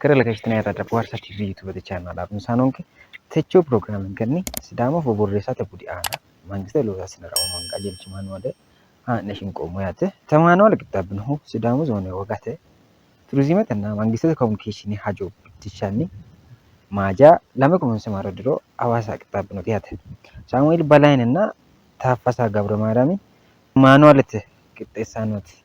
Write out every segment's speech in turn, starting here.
Keere keeshshitine Hawaasa TV yuutuubete chaanaale harunsaanonke techo pirogiraamenkenni Sidaamu afoo borreessate budi aana mangiste loosaasinera uyinoonni qajeelshi manuwaale haa'ne shinqoommo yaate. Te manuwaale qixxaabbinohu Sidaamu zoone wogate turizimetenna mangistete komunikeeshine hajo biddishshanni Maaja 2009 maaro diro Hawaasa qixxaabbinote yaate. Saamueeli Balayinnenna Taaffasa Gabiremaariyami manuwaalete qixxeessaanooti.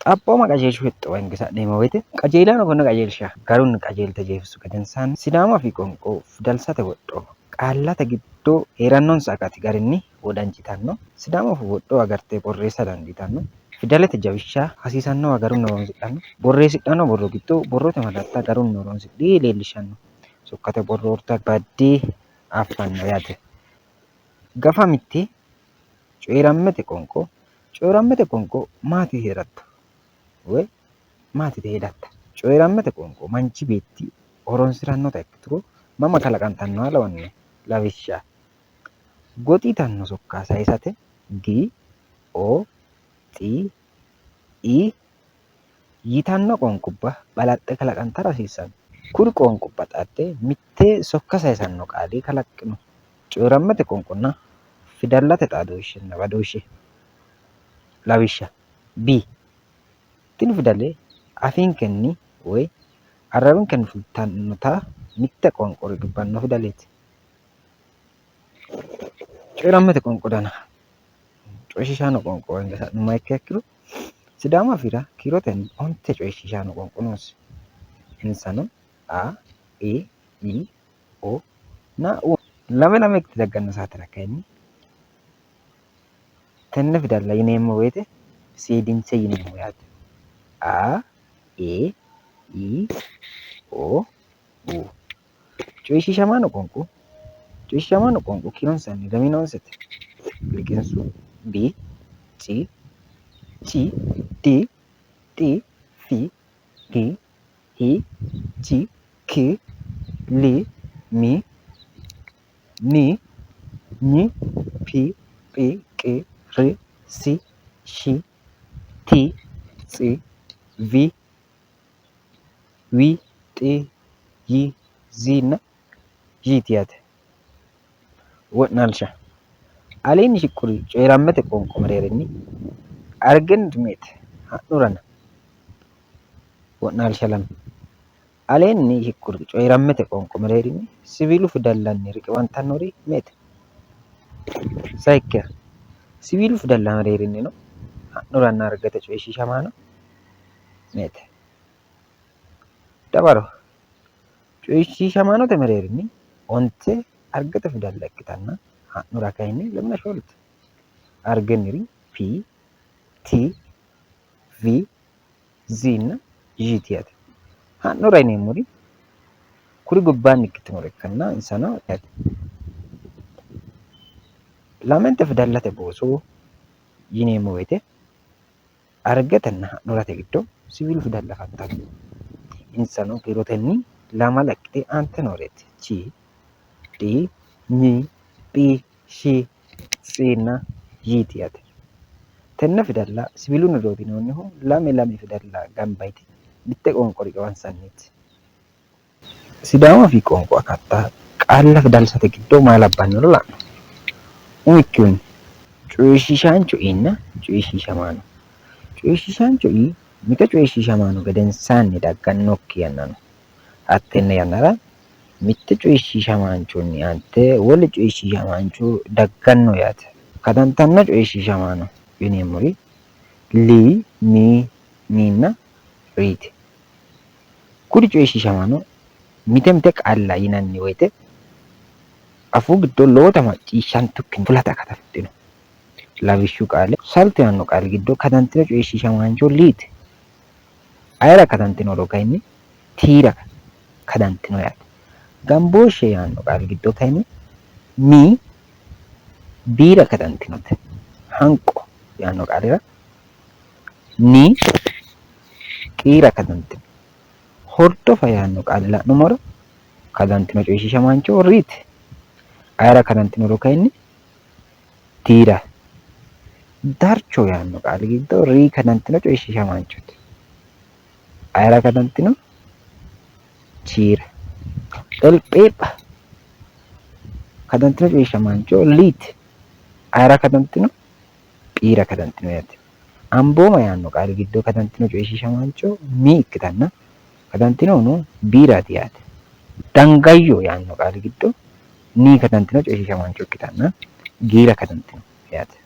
Xaphooma qajeelshu hexxo hinge sa'neemmo woyte qajeelaano konne qajeelsha garunni qajeelte jeefissu gedensaanni Sidaamu Afii qoonqo fidalsate wodho qaallate giddo hee'rannonsa akati garinni wodanchitanno, Sidaamu Afii wodho agarte borreessa dandiitanno, fidalete jawishsha hasiisannowa garunni horoonsidhanno, borreessidhanno borro giddo borrote malaatta garunni horoonsidhe leellishshanno, sokkate borro orta badde affanno yaate. Gafa mitte coyi'rammete qoonqo Coyi'rammete qoonqo maati yite hedatto? Woy maati yite hedatta? Coyi'rammete qoonqo manchi beetti horoonsi'rannota ikkituro mama kalaqantannoha lawannohe? Lawishsha, goxi yitanno sokka sayisate G, O, X, I yitanno qoonqubba balaxxe kalaqantara hasiissanno. Kuri qoonqubba xaadde mitte sokka sayisanno qaale kalaqqino. Coyi'rammete qoonqonna fidallate xaadooshshenna badooshshe. Lawishsha, B Tini fidale afiinkenni woy arrawinkenni fultannota mitte qoonqo riqibbanno fidaleeti. Coyi'rammete qoonqo dana coyishiishaano qoonquwa hunda sa'nummoha ikkiha ikkiro Sidaamu afiira kiirotenni onte coyishiishaano qoonqo noosi. Insano A, E, I, O nna U. Lame lame ikkite dagganno saatera kayinni tenne fidalla yineemmo woyite seedinse yineemmo yaate. A, E, I, O, U. Coyishiishamaano qoonqo Coyishiishamaano qoonqo kiironsanni lemiinoonsete. Liqinsu B, C, Ch, D, X, F, G, H, J, K, L, M, N, Ñ, P, P, Q, R, S, Sh, T, Ts, V, W, X, Y, Z nna Yiti yaate. Wo'naalsha Aleenni shiqquri coyi'rammete qoonqo mereerinni argenni meete ha'nurana Wo'naalsha 2 Aleenni shiqquri coyi'rammete qoonqo mereerinni siwiilu fidallanni riqiwantannori meete? Sayikkiha siwiilu fidalla mereerinnino ha'nuranna argete coyishiishamaano meete? Dawaro Coyishiishamaanote mereerinni onte argete fidalla ikkitanna ha'nura kayinni lemina shoolete. Argenniri P, T, V, Z nna Zh yaate. Ha'nura yineemmori kuri gobbaanni ikkitinore ikkanna insano lamente fidallate booso yineemmo woyite Argetenna ha'nurate giddo siwiilu fidalla afantanno. Insano kiirotenni lamala ikkite aante nooreeti. Ch, D, Ny, Ph, Sh, Ts nna Yt yaate. Tenne fidalla siwiilunni doodhinoonnihu lame lame fidalla gamba yite mitte qoonqo riqiwansanniiti. Sidaamu Afii qoonqo akatta qaalla fidalsate giddo maa labbannoro la'no. Umikkihunni, coyishiishaancho ii nna coyishiishamaano. Coyishiishaancho ii mite coyishiishamaano gedensaanni daggannokki yanna no. Hattenne yannara mitte coyishiishamaanchonni aante wole coyishiishamaancho dagganno yaate. Kadantanno coyishiishamaano yineemmori li, mi, ni nna riiti. Kuri coyishiishamaano mite mite qaalla yinanni woyte afuu giddo lowota macciishshantukkinni fulate akata afidhino. Lawishshu qaale salto yaanno qaali giddo kadantino coyishiishamaancho liiti. Ayera kadantinoro kayinni tiira kadantino yaate. Gambooshshe yaanno qaali giddo kayinni mi biira kadantinote. Hanqo yaanno qaalira ni qiira kadantino. Hordofa yaanno qaale la'nummoro kadantino coyishiishamaancho riiti. Ayera kadantinoro kayinni tiira. Darcho yaanno qaali giddo rii kadantino coyishiishamaanchooti. Ayera kadantino? Chiira. Qelpheepha kadantino coyishamaancho liiti. Ayera kadantino? Phiira kadantino yaate. Ambooma yaanno qaali giddo kadantino coyishiishamaancho mii ikkitanna kadantinohuno biiraati yaate. Dangayyo yaanno qaali giddo nii kadantino coyishiishamaancho ikkitanna giira kadantino yaate.